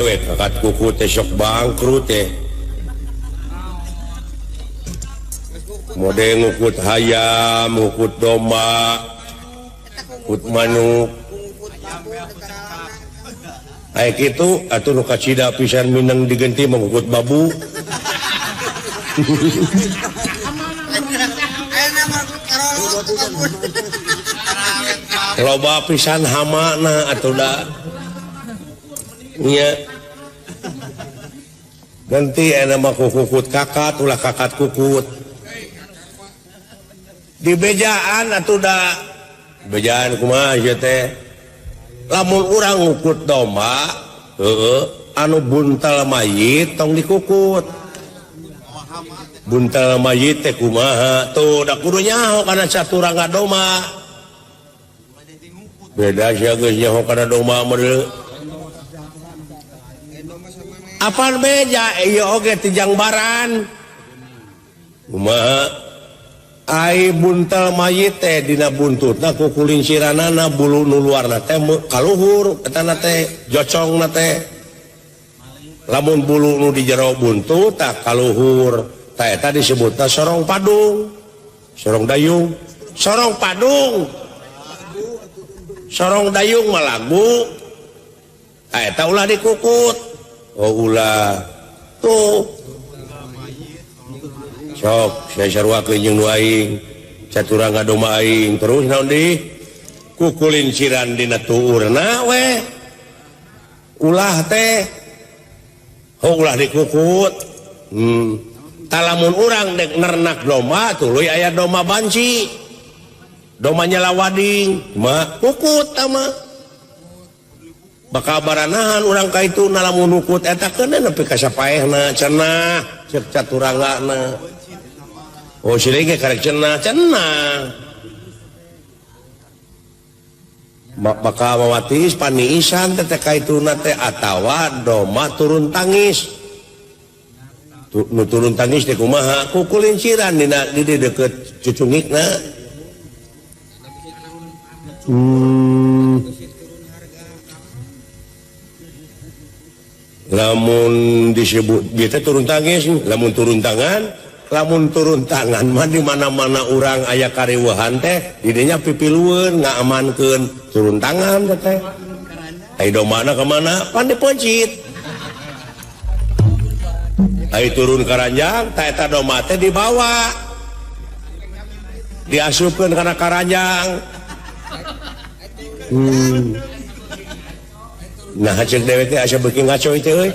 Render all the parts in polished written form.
We kakat kuku teh sok bangkrut teh. Mode ngukut hayam, ngukut domba, ngukut manuk. Aya kitu atuh nu kacida pisan mineng digenti mengukut babu. Loba pisan hamana atuh da. Nya. Ganti aya mah kukut kakat ulah kakat kukut. Di bejaan atuh da. Bejaan kumaha ieu teh? Lamun urang ngukut domba, heueuh, anu buntal mayit tong dikukut. Buntal mayit teh kumaha? Tuh da kudu nyaho kana saturangga domba. Beda sia geus nyaho kana domba mah deui. Apaan beja ieu oge ti jangbaran. Kumaha? Ai buntal mayit teh dina buntutna ku kulinciranana bulu nu luarna teh kaluhur etana teh jocongna teh. Lamun bulu nu di jero buntut tah kaluhur tah eta disebutna sorong padung. Sorong dayung, sorong padung. Sorong dayung mah lagu. Tah eta ulah dikukut. Oh ulah. Tuh. Sok saya sarua jeung nu aing caturangga domba aing terus naon deui kukulinciran dina tuurna we ulah teh oh ulah dikukut. Talamun urang dek nernak domba tuluy aya domba banci domba nyalawading mah kukut tah mah bakal baranahan urang ka itu lamun nukut eta keun nepi ka sapaehna cenah ceuk caturanggana. Oh siling ge karek cenah cenah bakal mawatis paniisan teh ka ituna teh atawa domba turun tangis. Nu turun tangis teh kumaha kukulinciran dina di deukeut cucungikna. Lamun disebut dia teh turun tangis, lamun turun tangan, lamun turun tangan mah di mana-mana urang aya kariweuhan teh didinya pipilueun ngaamankeun turun tangan teh. Ai dombana ka mana? Pan dipencit. Ai turun karanjang tah eta domba teh dibawa. Diasupkeun kana karanjang. Nah cek dewek teh asa beuki ngaco teh euy.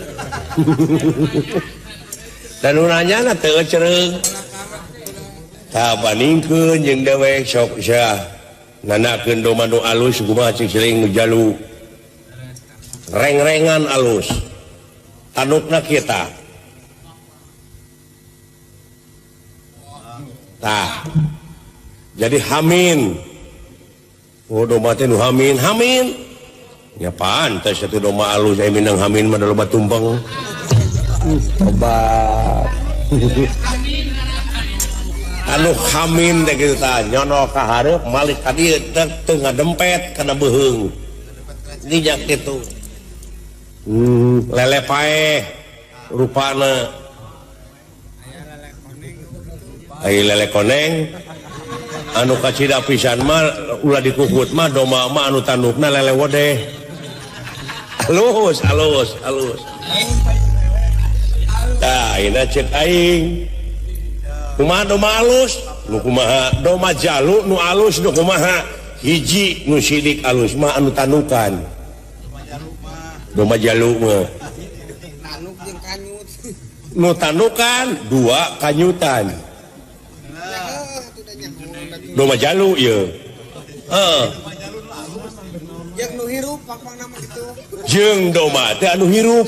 Dan nu nanyana teu cereung. Tah bandingkeun jeung dewek sok sia nanakeun domba nu alus kumaha cek siling nu jalu. Reng-rengan alus. Tanukna kita. Tah. Jadi hamin. Oh domba teh nu hamin, hamin. Ya pantes satu domba alus aya minang hamin mah loba tumpeng. Obat. Anu hamin teh kitu tah nyono ka hareup malik ka dieu teu ngadempet kana beuheung. Dijak kitu. Lele paeh rupana. Ai lele koneng anu kacida pisan mah ulah dikukut mah domba mah anu tandukna lele wodeh. Alus alus alus. Tah ayeuna ceuk aing. Kumaha domba alus? Nu kumaha domba jalu nu alus nu kumaha? Hiji nu sidik alus mah anu tandukan. Domba jalu mah. Tanduk jeung kanyut. Nu tandukan dua kanyutan. Domba jalu ieu. Heeh. Jeung nu hirup pang-pangna mah kitu. Jeung domba teh anu hirup.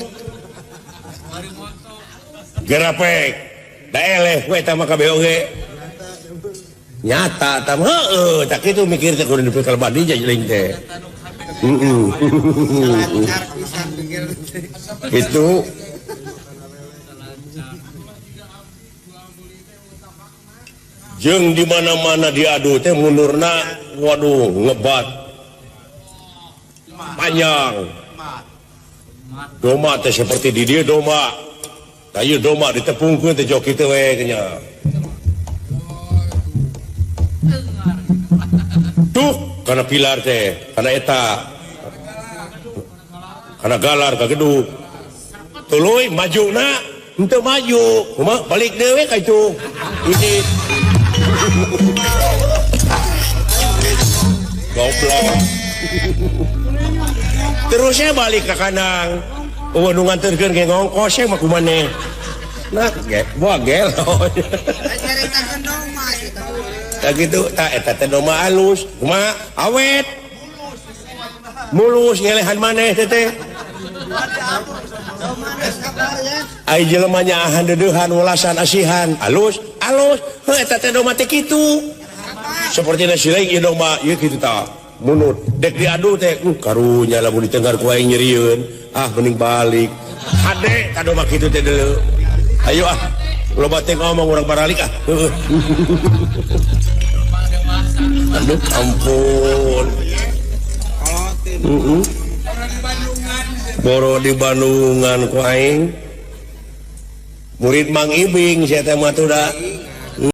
Gerapek. Da eleh we eta mah kabeh oge. Nyata tah heueuh tah kitu mikir teh kudu nepi ka badi jeung teh. Heeh. Itu jeung di mana-mana diadu teh mundurna waduh ngebat panjang. Domba teh seperti di dieu domba. Tah ieu domba ditepungkeun teh jok kitu we nya. Tuh kana pilar teh, kana eta. Kana galar ka gedung. Tuluy majuna henteu maju. Kumaha balik deui we ka itu. Ini goblok. Terusnya balik ke kandang. Eueuh nu nganterkeun ge ngongkos mah kumaneh. Nah, ge, boa gelo. Caritakeun domba eta. Tah kitu, tah eta teh domba alus. Kumaha awet. Mulus ngelehan maneh teh teh. Ai jelema nyaahan deudeuhan welasan asihan, alus, alus. Heuh eta teh domba teh kitu. Seperti nasi lain ieu domba ieu kitu tah. Munut dek diadu teh karunya lamun ditenggar ku aing nyerieun. Ah mending balik. Hade ka domba kitu teh deuleu. Ayo ah, loba teh ngomong urang baralik ah. Aduh ampun. Boro di Bandungan ku aing. Murid Mang Ibing sia teh mah tuh da.